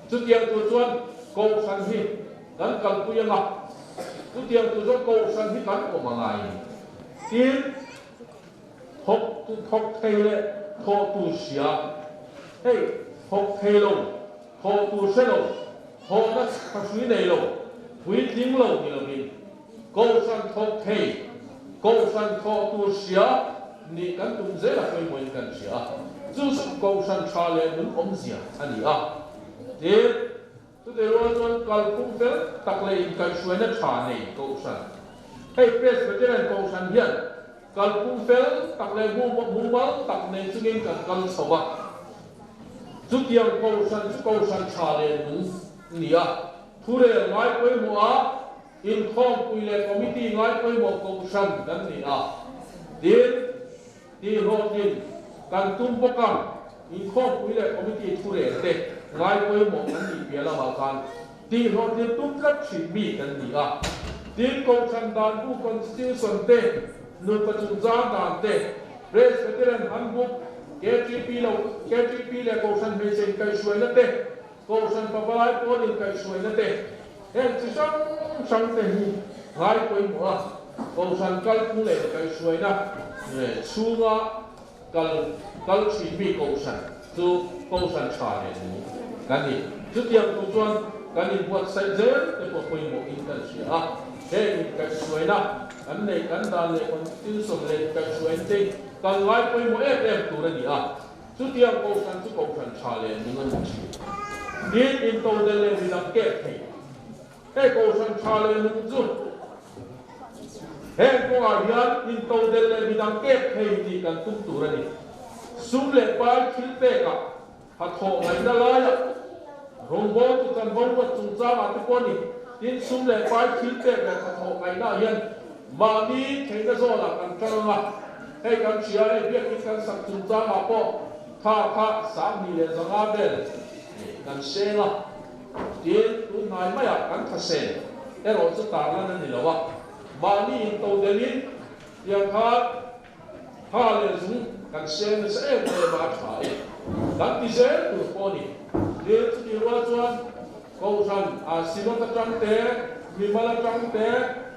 Chutiang tur chuan Kohhran hi Kan kalpui anga chutiang tur chuan Kohhran hi kan awm a ngai ni. Tin, thawk tu thawk thei leh thawh tur hria, hei thawk thei lo, thawh tur hre lo, thawhna tha hrui nei lo, Puitling lo ni lovin Kohhran thawk thei, Kohhran thawh tur hria nih kan tum zel a pawimawhin kan hria a, chu chu Kohhran tha leh nung awmzia a ni a. Tin, chutih rual chuan kalphung fel tak leh inkaihhruaina tha nei Kohhran, hei Presbyterian Kohhran hian kalphung fel tak leh mumal tak nei chungin kan kal chho a, chutiang Kohhran chu Kohhran tha leh nung a ni a. Thurel ngai pawimawh a, inkhawmpui leh committee ngai pawimawh kohhran kan ni a, tin, tihhlawhtlin kan tum bawk ang. Inkhawmpui leh committee thurel te ngai pawimawh kan nih piah lamah khan tihhlawhtlin tum tlat thin mi kan ni a, tin, kohhran dan bu constitution te, nupa chungchang dan te, Presbyterian Handbook, KTP lo, KTP leh kohhran hmeichhe inkaihhruaina te, Kohhran pavalai pawl inkaihhruaina te, heng chi hrang hrang te hi ngai pawimawh a, Kohhran kalphung leh inkaihhruaina chhunga kal kal thin mi Kohhran chu Kohhran tha leh nung kan ni. Chutiang tur chuan kan inbuatsaih zel te pawh pawimawhin kan hria a, heng inkaihhruaina kan neih kan dan leh Constitution leh inkaihhruaina te kan ngai pawimawh em em tur a ni a. Chutiang Kohhran chu Kohhran tha leh nung a ni thin. Tin, intodel leh midang kek thei. Hei Kohhran tha leh nung chu heng kawngah hian intodel leh midang kek thei tih kan tum tur a ni. Sum leh pai thil pekah hnathawh ngaihna laiah rawngbawltu chanvo ruat chungchangah te pawh a ni. Tin, sum leh pai thil pek leh hnathawh ngaihnaah hian mahni theihna zawnah kan tang ang a. Hei kan hria e, biakin kan sak chungchangah pawh tha kha 2500 vel kan seng a, tin tun hnai maiah kan tha seng erawh chu tarlan a ni lo a, mahni in to delhin tiang khan tha leh zung kan seng nasa em em a, a tha e, kan ti zel tur pawh a ni. Tin chutih rual chuan Kohhran a Synod atang te, mimal atang te,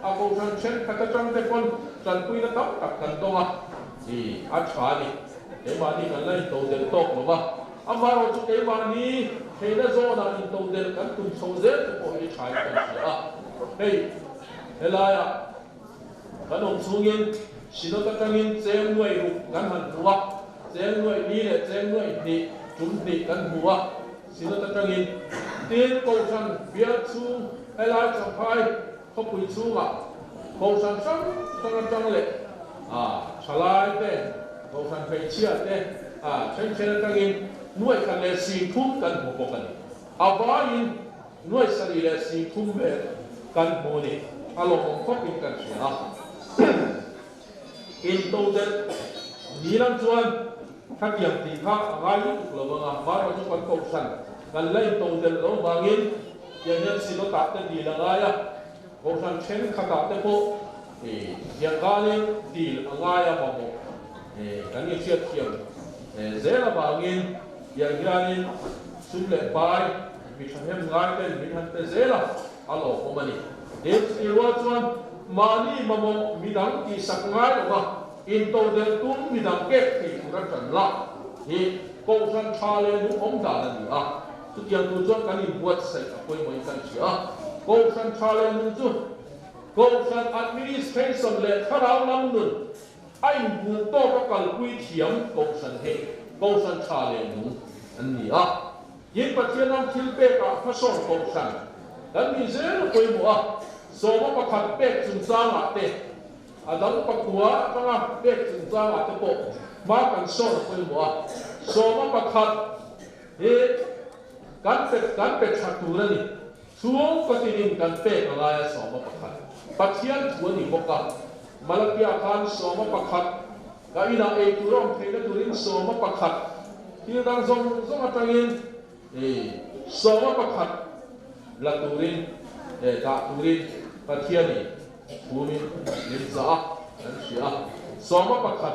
a Kohhran thenkhat atang te pawn tanpuina tam tak kan dawng a, i a tha a ni. Keimahni kan la intodelh tawk lo va, amaherawh chu keimahni theihna zawnah intodelh kan tum chho zel te pawh hi tha in kan hria a. Hei helaiah kan awm chhungin Synod atangin cheng nuaih ruk kan han hmu a, cheng nuaih li leh cheng nuaih hnih tum hnih kan hmu a. Synod atangin tin Kohhran bial chhung helai Champhai khawpui chhungah Kohhran hrang hrang atang leh thalai te, Kohhran hmeichhia te then then atangin nuaih khat leh 30 kan hmu bawk a ni. A vaiin nuaih sarih leh 30 vel kan hmu a ni. A lawmawm khawpin kan hria a. Intodelh ni lam chuan khatiang tih kha a ngai lutuk lo ang a, mahrawh chu kan kohhran kan la intodelh lo vangin tiang hian Synod-ah te dil a ngai a, kohhran thenkhatah te pawh tiang khanin dil a ngai a mamawh kan inhriatthiam zel avangin tiang hianin sum leh pai mi thahnem ngai ten min han pe zel a. A lawmawm a ni. Tin, chutih rual chuan mahni mamawh midang tihsak ngai lova intodelh tum midang kek thei tur a tan lah hi Kohhran tha leh nung awm dan a ni a. Chutiang tur chuan kan inbuatsaih a pawimawhin kan hria a. Kohhran tha leh nung chu Kohhran administration leh thlarau lam nun a inbuk tawk a kalpui thiam Kohhran hi Kohhran tha leh nung an ni a. Tin, Pathian ram thil pekah hmasawn kohhran kan nih zel a pawimawh a, sawma pakhat pek chungchangah te, a dang pakua atanga pek chungchangah te pawh hma kan sawn a pawimawh a, sawma pakhat hi kan pe kan pe tha tur a ni. Chhung patinin kan pek a ngai a sawma pakhat Pathian thu a ni bawk a, Malakia khan sawma pakhat Ka inah ei tur a awm theihna turin sawma pakhat thil dang zawng zawng atangin sawma pakhat la turin dah turin Pathianin thu min min zah a, kan hria a. Sawma pakhat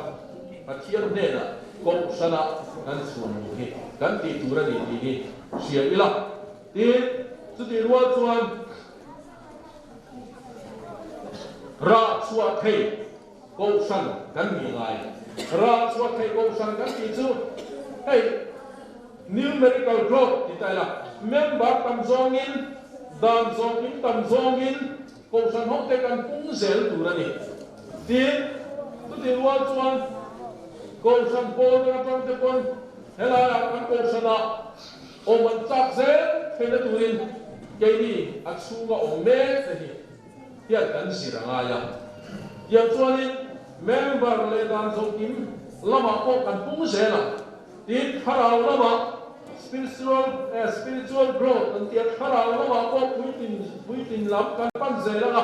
Pathian hnenah Kohhranah kan chhun luh hi kan tih tur a ni tih hi hria ila. Tin, chutih rual chuan rah chhuah thei Kohhran kan nih ngai. Rah chhuah theih kohhran kan tih chu hei numerical growth ti ta ila, member tam zawngin Dan zawkin tam zawngin Kohhran hote kan pung zel tur a ni. Tin, chutih rual chuan Kohhran pawl dang atang te pawn helaiah kan Kohhranah awm an chak zel theihna turin keini a chhunga awm mek te hi hian kan zir a ngai a. Tiang chuanin member leh dan zawhkim lamah pawh kan pung zel ang. Tin, thlarau lamah spiritual spiritual growth an tia, thlarau lamah pawh puitlin puitlin lam kan pan zel ang a,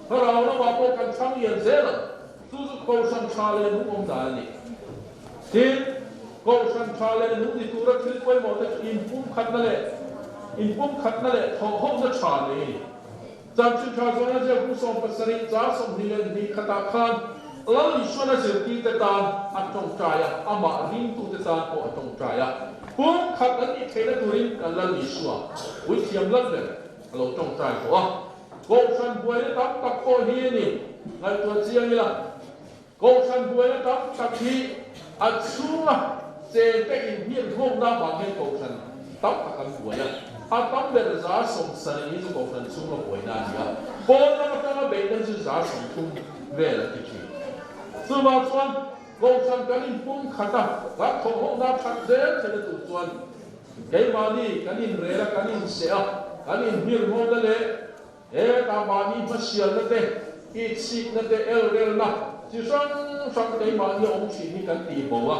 thlarau lamah pawh kan chhang lian zel ang. Chu chu Kohhran tha leh nung awm dan a ni. Tin, Kohhran tha leh nung ni tura thil pawimawh te chu inpumkhatna leh inpumkhatna leh thawhhawhna tha nei a ni. Chanchin tha chuan a ziak kum 70 char 22 khatah khan Lal Isuan a zirtirte tan a tawngtai a, amah ringtute tan pawh a tawngtai a. Pum khat an nih theihna turin kan Lal Isua, Puithiam Lal ber, a lo tawngtai tawh a. Kohhran buaina tam tak pawh hi a ni, ngaihtuah chiang ila. Kohhran buaina tam tak hi a chhunga chengte inhnianghawkna avang hian kohhran tam tak an buai a. A tam ber 70% hi chu kohhran chhunga buaina a ni a, pawn lam atanga beihna hi chu 30% vel an ti thin. Chuvang chuan kohhran kan inpum khat a, kan thawhhawkna that zel theihna tur chuan keimahni kan inrel a, kan inseh a, kan inhnianghawkna leh Hetah mahni hmasialna te, itsikna te, elrelna chi hrang hrang keimahni a awm thin hi kan tih bo a,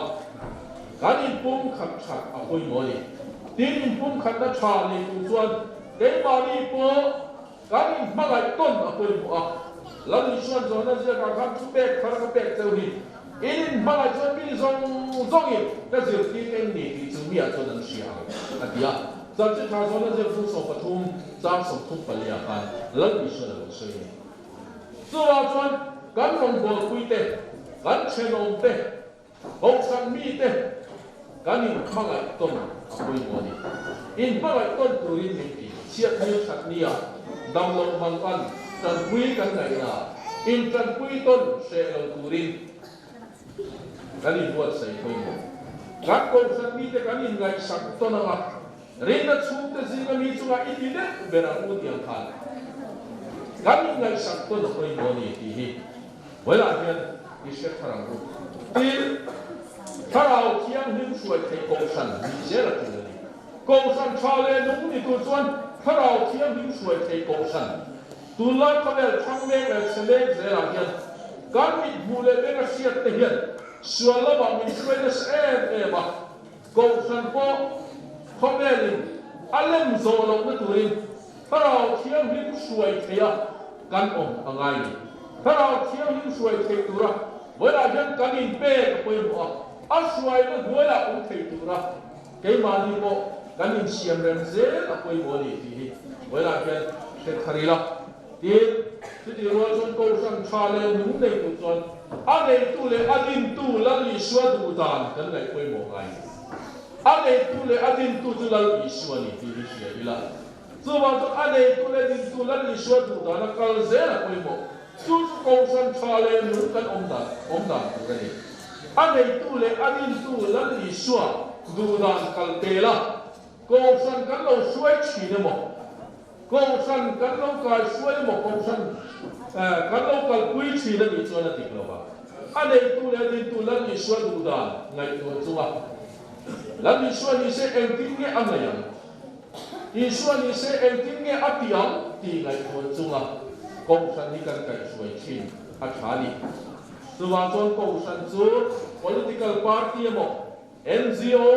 kan inpumkhat that a pawimawh a ni. Tin, inpumkhatna tha nei tur chuan keimahni pawh kan inhmangaih tawn a pawimawh a. Lal Isuan zawhna ziakah khan thu pek thar ka pek cheu hi, in inhmangaih chuan mi zawng zawngin ka zirtir eng ni tih chu miah chuan an hria ang, a ti a. Chanchin tha zawhna ziak chu 13 chang 34 ah khan Lal Isuan a lo sawi a ni. Chuvang chuan kan rawngbawlpui te, kan thenawm te, Kohhran mi te kan inhmangaih tawn a pawimawh a ni. Inhmangaih tawn turin min ti. Chhiat ni that nia damloh mang an tanpui kan ngaihna intanpui tawn hreh lo turin kan inbuatsaih pawimawh. Kan Kohhran mite kan inngaihsak tawn anga rinna chhungte zinga mi chunga i ti deuh ber ang u tiang khan kan inngaihsak tawn a pawimawh a ni tih hi Vawilah hian i hre thar ang u. Tin, Thlarau Thianghlim hruai theih Kohhran nih zel a tul a ni. Kohhran tha leh nung ni tur chuan Thlarau Thianghlim hruai theih Kohhran tunlai khawvel thang mek leh chhe mek zelah hian kan mit hmuh leh beng a hriat te hian sual lamah min hruai nasa em em a. Kohhran pawh khawvelin a lem zawh lohna turin Thlarau Thianghlim hruai theih a kan awm a ngai ni. Thlarau Thianghlim hruai theih tura vawilah hian kan inpek a pawimawh a, a hruaina hnuaiah awm thei tura keimahni pawh kan insiam rem zel a pawimawh a ni tih hi vawilah hian hre thar ila. Tin, chutih rual chuan Kohhran tha leh nung nei tur chuan a neitu leh a dintu Lal Isua duh dan kan ngaih pawimawh ngai ni. A neitu leh a dintu chu Lal Isua ni tih hi hria ila. Chuvang chuan a neitu leh dintu Lal Isua duh dan a kal zel a pawimawh. Chu chu Kohhran tha leh nung kan awm dan awm dan tur a ni. A neitu leh a dintu Lal Isua duh dan kal tel a, Kohhran kan lo hruai thin emaw? Kohhran kan lo kai hruai emaw Kohhran kan lo kalpui thin a nih chuan a dik lo va. A neitu leh a dintu Lal Isua duh dan ngaihtuah chunga Lal Isua ni se engtin nge a ngaih ang? Isua ni se engtin nge a ti ang tih ngaihtuah chunga Kohhran hi kan kaihhruai thin a tha a ni. Chuvang chuan Kohhran chu political party emaw NGO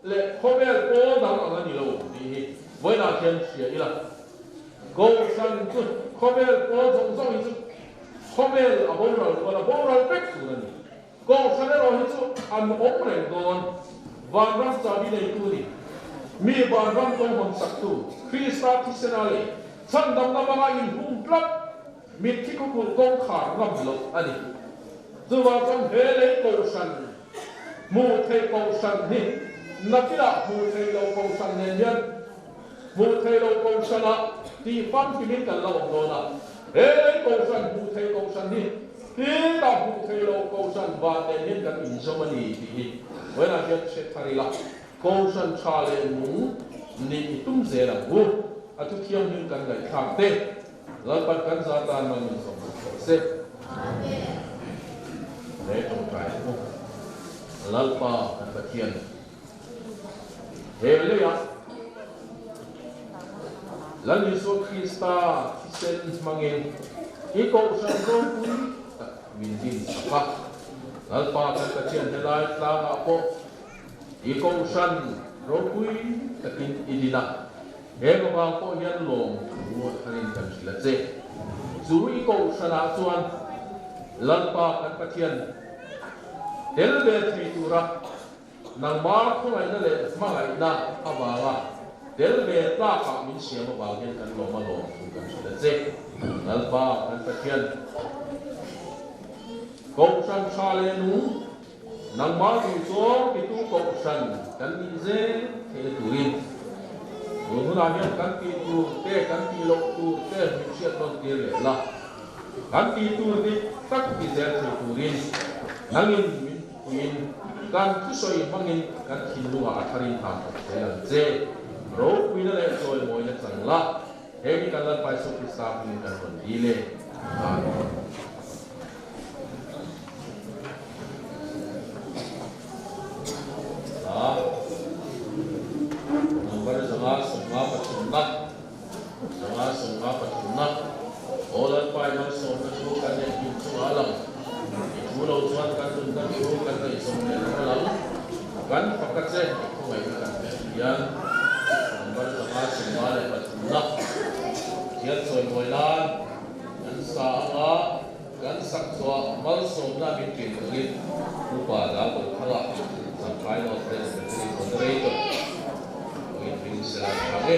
leh khawvel pawl dang ang a ni lo tih hi vawiinah hian hria ila. Kohhran chu khawvel pawl zawng zawng hi chu khawvel a boral rual a boral vek tur a ni. Kohhran erawh hi chu an awm reng dawn. Vanram chabi neitu a ni. Mi vanram kawng hawn saktu Krista thisena leh chhandamna hmanga inhung tlat mitthi khawkulh kawngkhar ngam loh a ni. Chuvang chuan he lei kohhran Hmuh theih kohhran hi nakinah hmuh theih loh kohhran nen hian hmuh theih loh kohhranah tih famkimin kan la awm dawn a. He lei kohhran hmuh theih kohhran hi hetah hmuh theih loh kohhran van nen hian kan inzawm a ni tih hi vawiinah hian hre thar ila, kohhran tha leh nung nih i tum zel ang u. A thu thianghlim kan ngaihthlak te Lalpan kan za tan mal min sawm sak rawh se. Le tawngtai ang u. Lalpa kan Pathian he leiah Lal Isua Krista thisen hmangin i kohhran ropui tak min din sak a. Lalpa kan Pathian helai tlangah pawh i kohhran ropui takin i din a. Heng avang pawh hian lawm thu a tharin kan hrilh a che. Chu i kohhranah chuan Lalpa kan Pathian tel ve thei tura nangmah khawngaihna leh hmangaihna avanga tel ve tlakah min siam avang hian kan lawm a lawm thu kan hrilh a che. Lalpa kan Pathian kohhran tha leh nung Nangmah duh zawng titu kohhran kan nih zel theihna turin tun hunah hian kan tih tur te, kan tih loh tur te min hriat nawn tir leh la. Kan tih tur dik tak ti zel thei turin nangin min puiin kan thusawi hmangin kan thinlungah a tharin hna thawk zel ang che. Ropuina leh chawimawina chang la, he mi kan Lalpa Isua Krista hmingin kan rawn dil e. Amen. Number 553na, 553na, Aw Lalpa i malsawmna chu kan engkim chungah a lang, i thu lo chuan kan nunna chu kan ngaihzawm leh lo a lang, kan fak a che i khawngaihna kan hmel hian. Number 553na, Pathian chawimawi nan kan sa anga, Kan sak chhuah malsawmna min ṭin turin Upa Lalbawlthanga, Champhai North Presbytery Moderator, pawhin min sel ang e.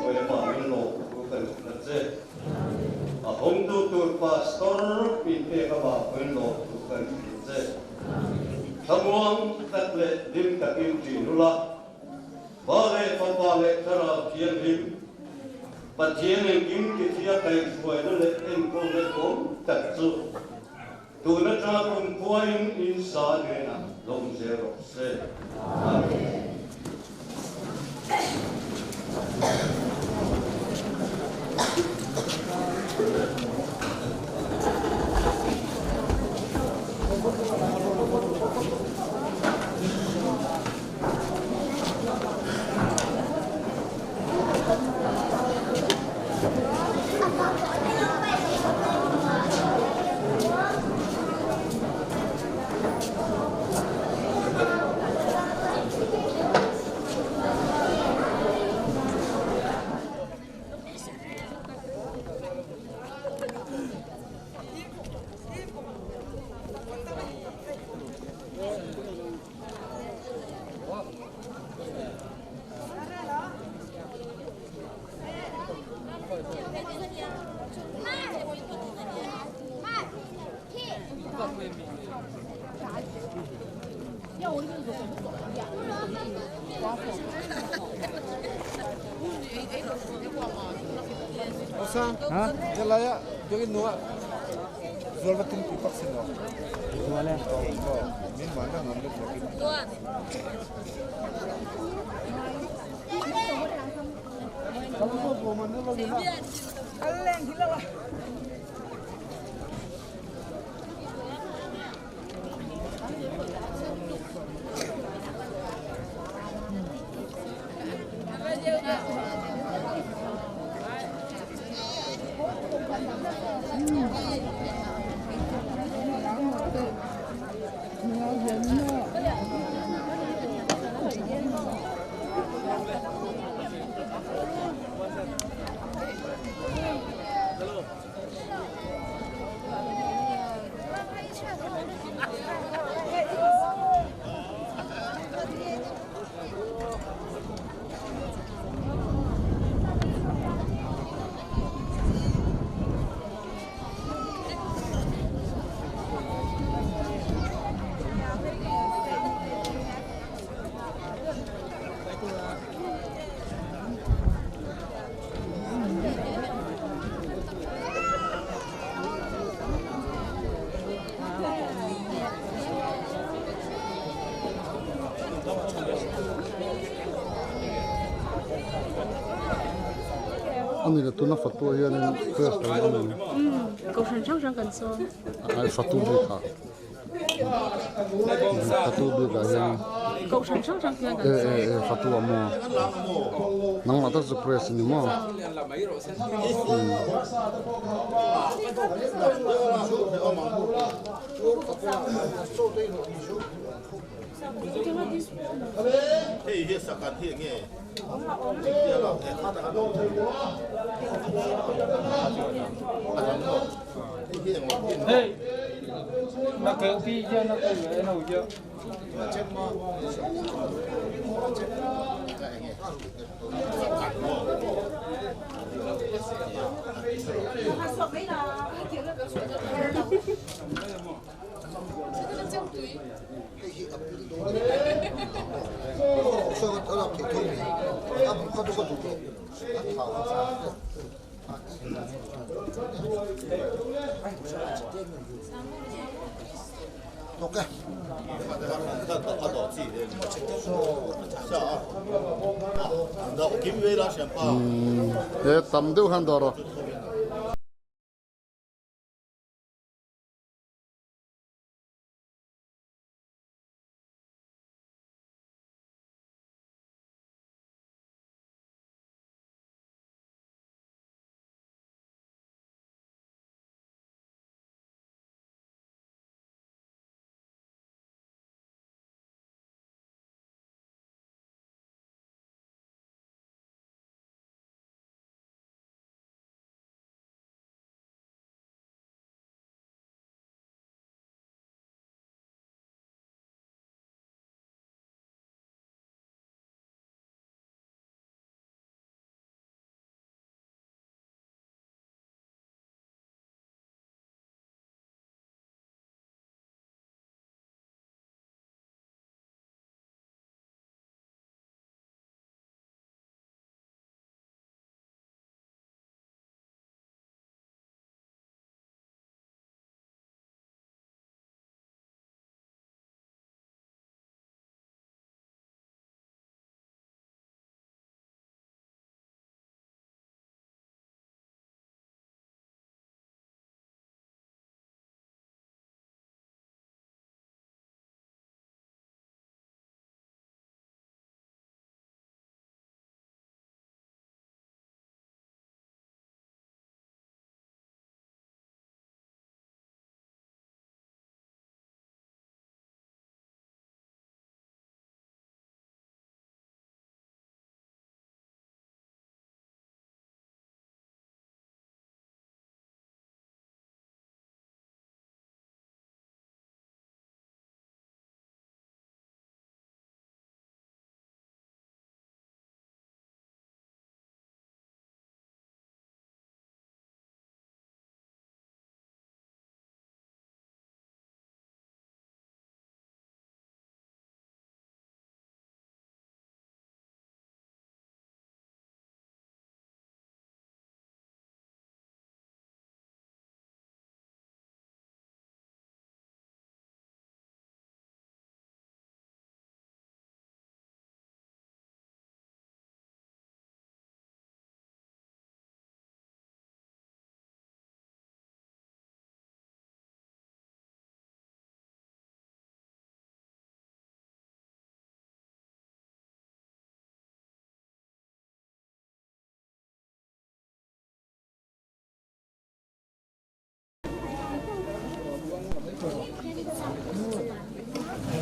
hruai avangin lawmthu kan hrilh a che. A hawngtu tur Pastor min pek avang pawhin lawmthu kan hrilh a che. Thlamuang tak leh hlim takin ṭin ula, Pa leh Fapa leh Thlarau Thianghlim, Pathian engkim tithia kaihhruaina leh enkawlna duhawm tak chu Tun atanga kum khuain in sa hnenah lawm zel rawh se. Amen. Ani le tuna fatu hianin press kan awm em? Kohhran hrang hrang kan sawm. Ai fatu bik ah. Fatu bik ah hian. Kohhran hrang hrang hian kan sawm. E e e fatu ah maw. Nangmah tak chu press ni maw. He tam deuh han dawr aw.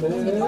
Ừ.